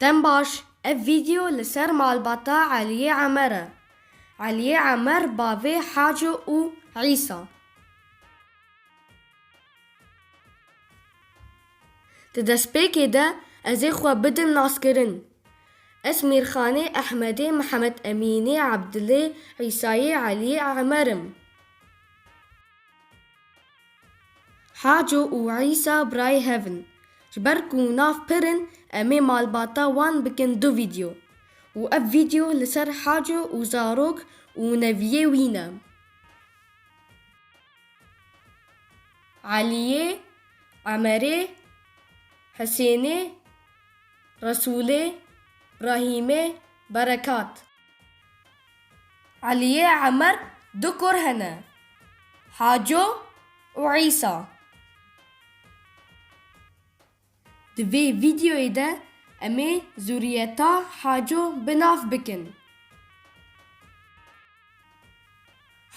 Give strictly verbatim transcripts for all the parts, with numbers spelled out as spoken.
Dem baş, ev vîdeo li ser malbata Eliyê Emer e. Eliyê Emer bavê Haco û Îsa. Di destpêkê de ez ê xwe bidim naskirin. Ez Mîrxanê Ehmedê Mihemed Emînê Ebdilê Îsayê Eliyê Emer im. Haco û Îsa birayê hev in. Ji ber ku nav pir in, em ê malbata wan bikin du vîdeo. Û ev vîdeo li ser Haco û zarok û neviyê wî ne. Eliyê, Emerê, Hisênê, Resûlê, Brahîmê, Berekat. Eliyê Emer du kur hene, Haco û Îsa. Di vê vîdeoyê de em ê zûriyeta Haco bi nav bikin.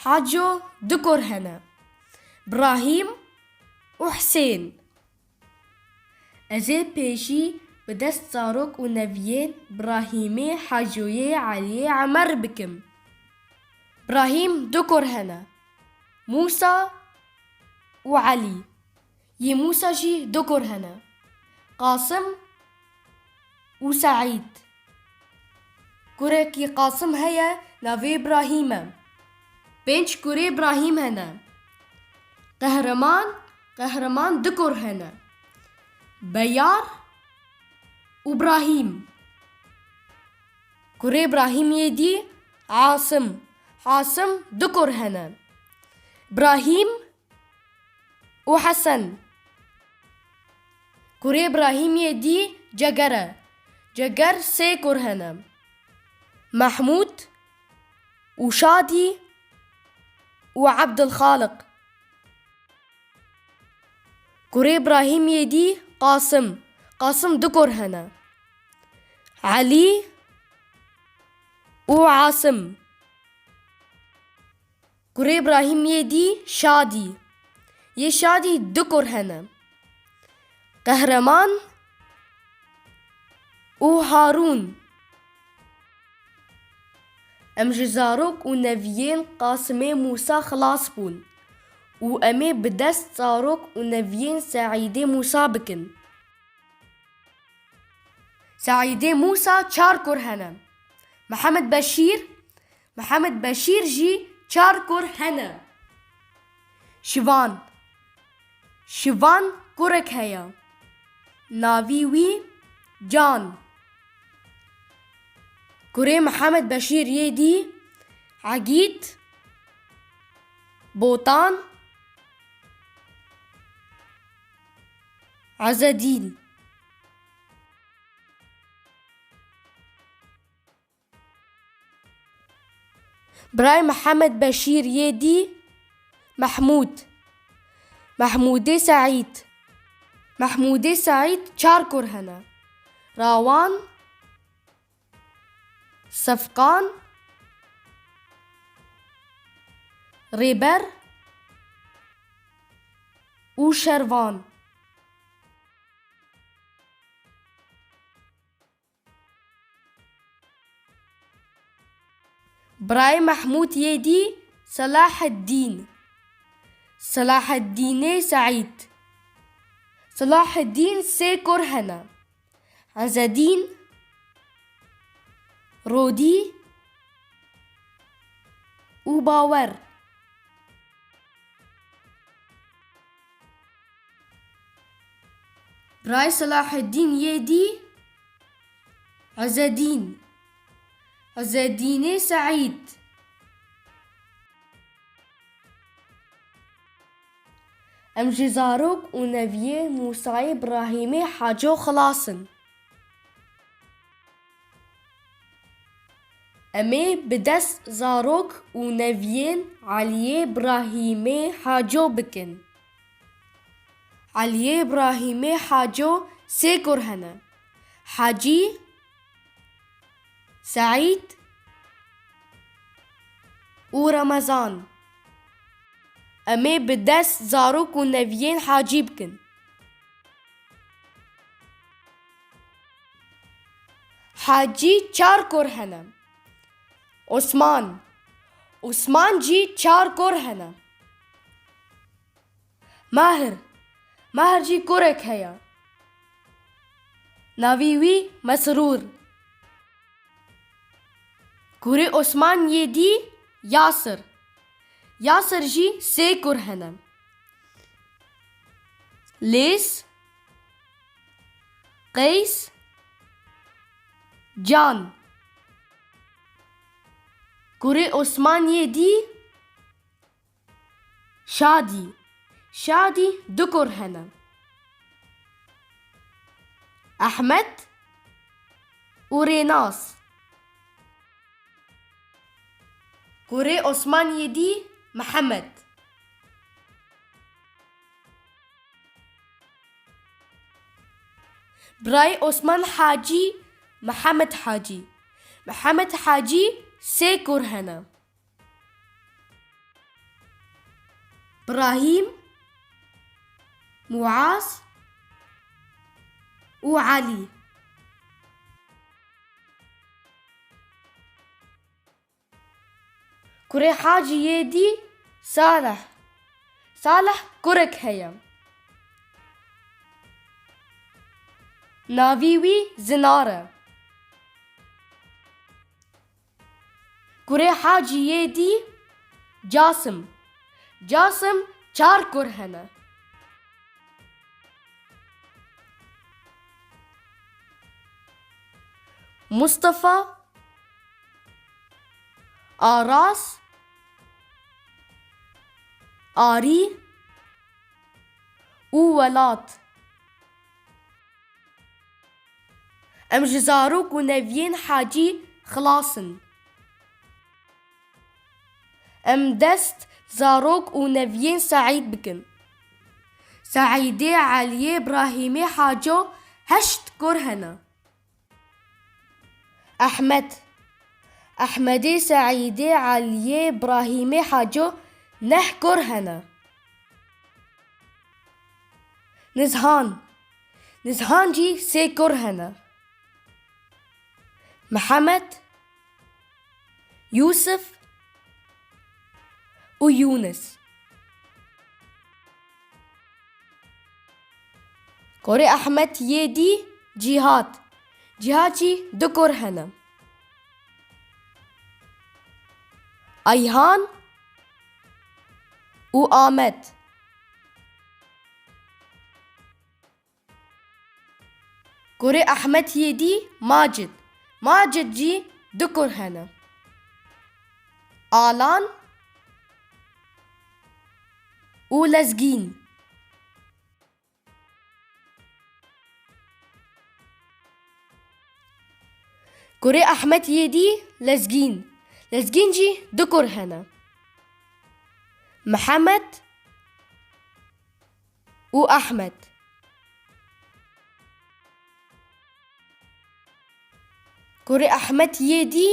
Haco du kur hene, Brahîm û Hisên. Ez ê pêşî bi dest zarok û neviyên Brahîmê, Hacoyê, Eliyê Emer bikim. Brahîm du kur hene, Mûsa û Elî. Yê Mûsa jî du kur hene, Qasim û Seîd. Kurekî Qasim heye, navê Brahîm e. Pênc kurê Brahîm hene. Qehreman, Qehreman du kur hene, Beyar û Brahîm. Kurê Brahîm yê dî Asim, Asim du kur hene, Brahîm û Hesen. Kurê Brahîm yê dî Ceger e, Ceger sê kur hene, Mehmûd û Şadî û Ebdulxaliq. Kurê Brahîm yê dî Qasim, Qasim du kur hene, Elî û Asim. Kurê Brahîm yê dî Şadî. Yê Şadî du kur hene, Qehreman û Harûn. Em ji zarok û neviyên Qasimê Mûsa xilas bûn û em ê bi dest zarok û neviyên Seîdê Mûsa bikin. Seîdê Mûsa çar kur hene. Mihemed Beşîr, Mihemed Beşîr jî çar kur hene. Şivan, Şivan kurek heye. Navî wî Can. Kurê Mihemed Beşîr yê dî Egît, Botan, Ezedîn. Birayê Mihemed Beşîr yê dî Mehmûd. Mehmûdê Seîd. Mehmûdê Seîd çar kur hene. Rawan, Sefqan, Rêber û Şervan. Birayê Mehmûd yê dî Selaheddîn. Selaheddînê Seîd. Selaheddîn sê kur hene. Ezedîn, Rodî û Bawer. Birayê Selaheddîn yê dî Ezedîn. Ezedînê Seîd. Em ji zarok û neviyê Mûsayê Birahîmê Haco xilas in. Em ê bi dest zarok û neviyên Eliyê Birahîmê Haco bikin. Eliyê Birahîmê Haco sê kur hene. Hecî, Seîd û Remezan. Em ê bi dest zarok û neviyên Hacî bikin. Hacî çar kur hene. Osman. Osman jî çar kur hene. Mahir. Mahir jî kurek heye. Navê wî Mesrûr. Kurê Osman yê dî Yasir. Yasir jî sê kur hene. Lês, Qeys, Can. Kurê Osman yê dî Şadî. Şadî du kur hene. Ehmed û Rênas. Kurê Osman yê dî Mihemed. Birayê Osman Hacî, Mihemed Hacî. Mihemed Hacî sê kur hene. Birahîm, Muaz û Elî. Kurê Hacî yê dî Salih. Salih kurek heye. Navî wî Zinar e. Kurê Hacî yê dî Casim. Casim çar kur hene. Mustafa, Aras, Arî û Welat. Em ji zarok û neviyên Hacî xilas in. Em dest zarok û neviyên Seîd bikin. Seîdê Eliyê Brahîmê Haco heşt kur hene. Ehmed. Ehmedê Seîdê Eliyê Brahîmê Haco neh kur hene. Nizhan. Nizhan jî sê kur hene. Mihemed, Yûsif û Yûnis. Kurê Ehmed yê dî Cîhad. Cîhad jî du kur hene. Ayhan û Amed. Kurê Ehmed yê dî Macid. Macid jî du kur hene. Alan û Lezgîn. Kurê Ehmed yê dî Lezgîn. Lezgîn jî du kur hene. Mihemed û Ehmed. Kurê Ehmed yê dî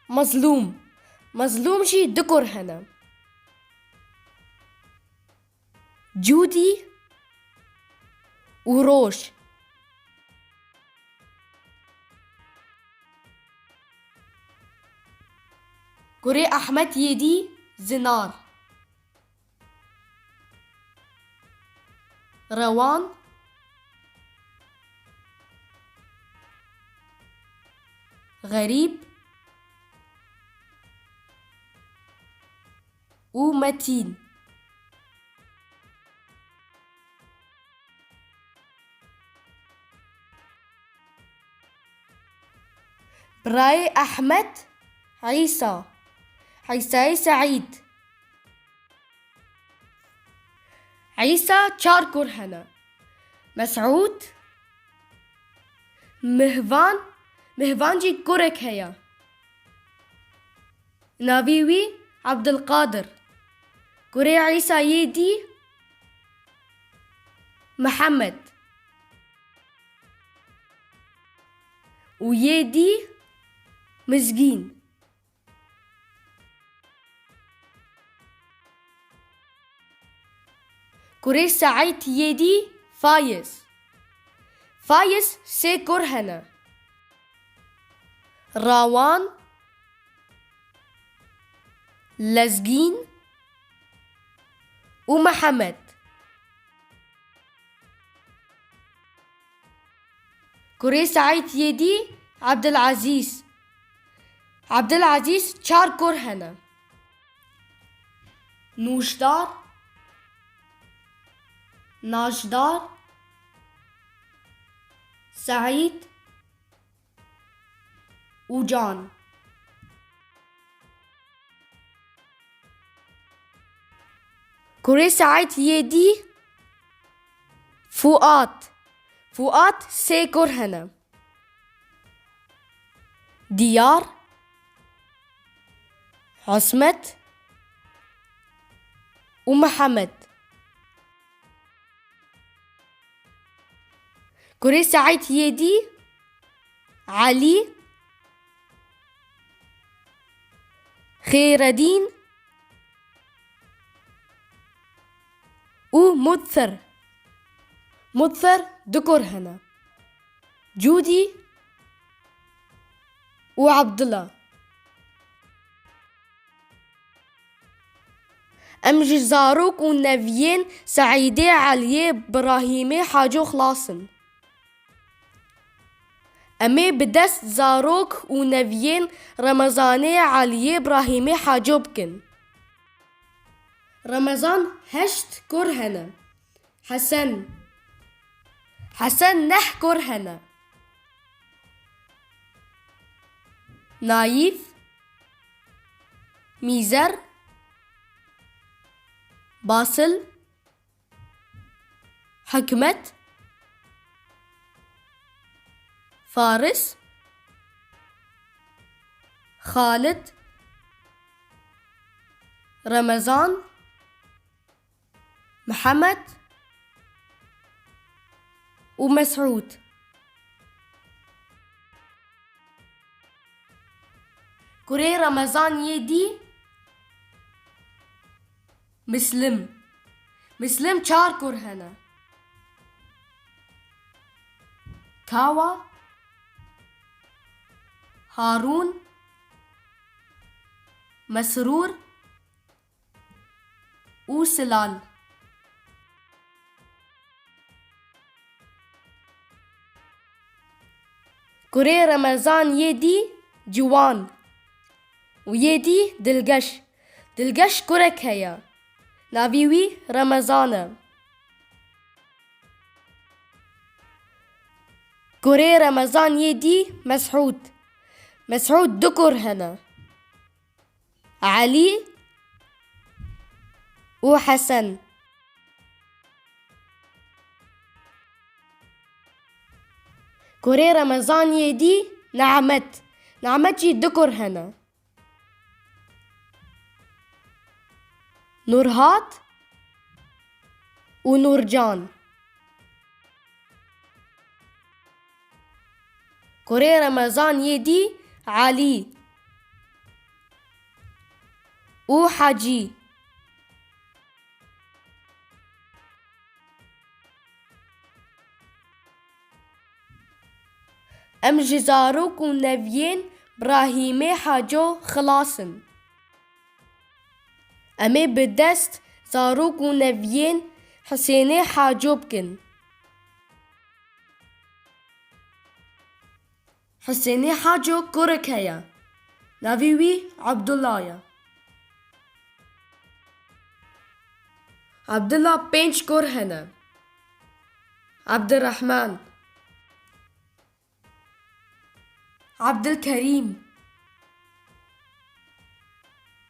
Mezlûm. Mezlûm jî du kur hene. Cûdî û Roj. Kurê Ehmed yê dî Zinar. Rewan, Xerîb û Metîn. Birayê Ehmed, Îsa. Îsayê Seîd. Îsa çar kur hene. Mesûd, Mihvan, Mihvan jî kurek heye. Navê wî Ebdulqadir. Kurê Îsa yê dî Mihemed. Û yê dî Mizgîn. Kurê Seîd yê dî Fayez. Fayez sê kur hene. Rawan, Lezgîn û Mihemed. Kurê Seîd yê dî Ebdilezîz. Ebdilezîz çar kur hene. Nûjdar, Najdar, Seîd û Can. Kurê Seîd yê dî Fuat. Fuat sê kur hene. Diyar, Husmet û Mihemed. Kurê Seîd yê dî Elî, Xêredîn û Mudthir. Mudthir du kur hene. Cûdî û Ebdila. Em ji zarok û neviyên Seîdê Eliyê Birahîmê Haco xilas in. Em ê bi dest zarok û neviyên Remezanê Eliyê Birahîmê Haco bikin. Remezan heşt kur hene. Hesen. Hesen neh kur hene. Nayîf, Mîzer, Basil, Hikmet, Faris, Xalid, Remezan, Mihemed û Mesûd. Kurê Remezan yê dî Mislim. Mislim çar kur hene. Kawa, Harûn, Mesrûr û Silal. Kurê Remezan yê dî Ciwan û yê dî Dilgeş. Dilgeş kurek heye. Navê wî Remezan e. Kurê Remezan yê dî Mesûd. Mesûd du kur hene. Elî û Hesen. Kurê Remezan yê dî Nemet. Nemet jî du kur hene. Nurhat û Nurcan. Kurê Remezan yê dî Elî û Hecî. Em ji zarok û neviyên Brahîmê Haco xilas in. Em ê bi dest zarok û neviyên Hisênê Haco bikin. Hisênê Haco kurek heye. Navê wî Abdullah ye. Abdullah pênc kur hene. Abdurrahman. Abdulkerîm.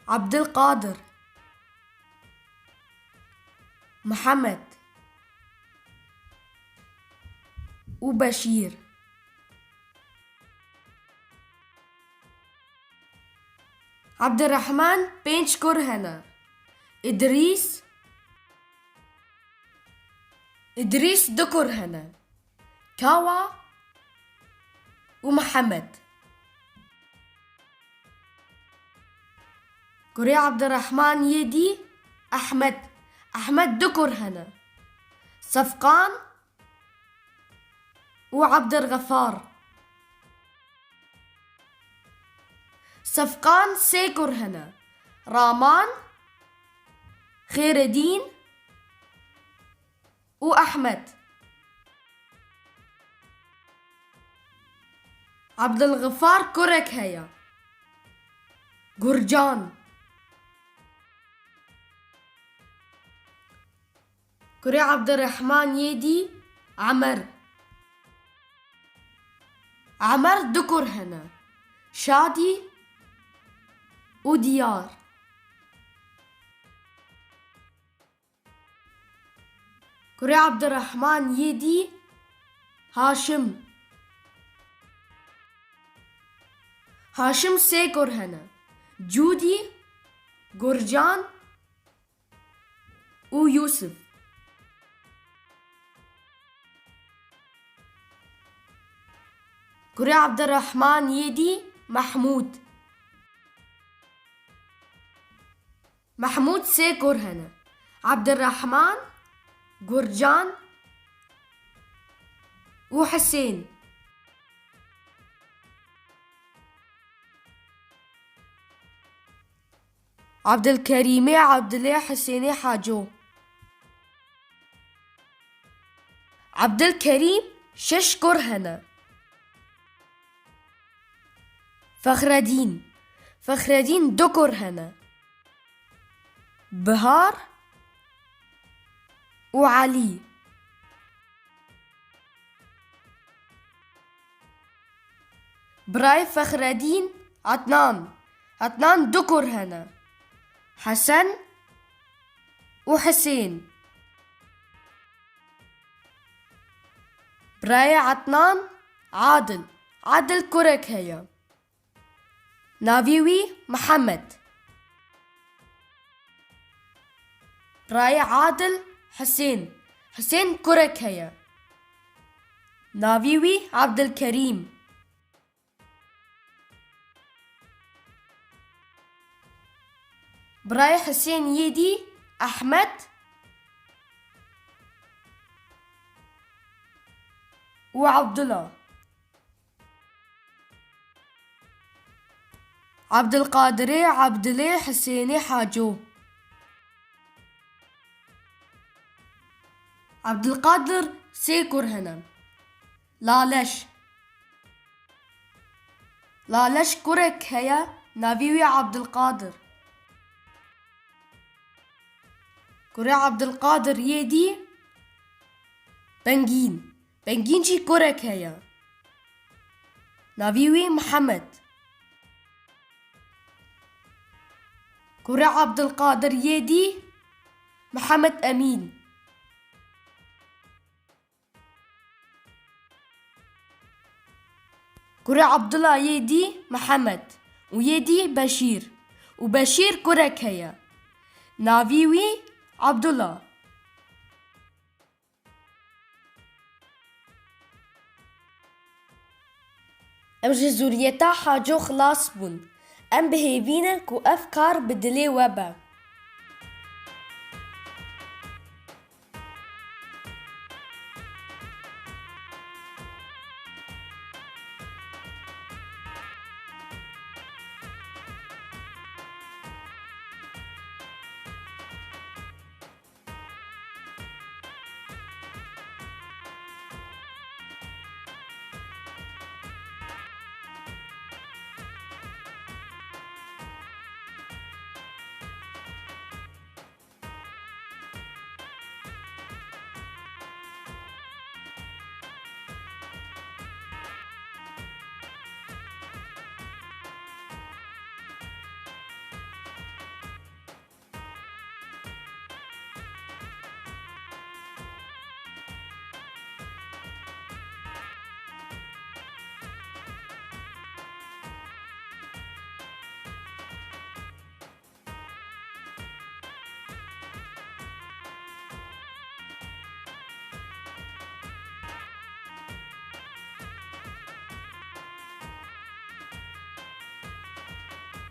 Abdulkadir. Mihemed û Beşîr. Abdurrahman pênc kur hene. Îdrîs, Îdrîs du kur hene. Kawa û Mihemed. Kurê Abdurrahman yê dî Ehmed. Ehmed du kur hene. Sefqan û Abdurgefar. Sefqan sê kur hene. Raman, Xêredîn û Ehmed. Ebdilxifar kurek heye. Gurcan. Kurê Ebdirehman yê dî Emer. Emer du kur hene. Şadî û Diyar. Kurê Ebdirehman yê dî Haşim. Haşim sê kur hene. Cûdî, Gurcan û Yûsif. Kurê Ebdirehman yê dî Mehmûd. Mehmûd sê kur hene. Ebdirehman, Gurcan û Hisên. Ebdilkerîmê Ebdilê Hisênê Haco. Ebdilkerîm şeş kur hene. Fexredîn. Fexredîn du kur hene. Bihar û Elî. Birayê Fexredîn Etnan. Etnan du kur hene. Hesen û Hisên. Birayê Etnan Adil. Adil kurek heye. Navê wî Mihemed. Birayê Adil Hisên. Hisên kurek heye. Navê wî Ebdilkerîm. Birayê Hisên yê dî Ehmed û Ebdula. Ebdilqadirê Ebdilê Hisênê Haco. Ebdilqadir sê kur hene. Laleş. Laleş kurek heye, navê wî Ebdilqadir. Kurê Ebdilqadir yê dî Bengîn. Bengîn jî kurek heye. Navê wî Mihemed. Kurê Ebdilqadir yê dî Mihemed Emîn. Kurê Ebdula yê dî Mihemed û yê dî Beşîr û Beşîr kurek heye. Navî wî Ebdula. Em ji zûriyeta Haco xilas bûn. Em bi hêvî ne ku ev kar bi dilê we be.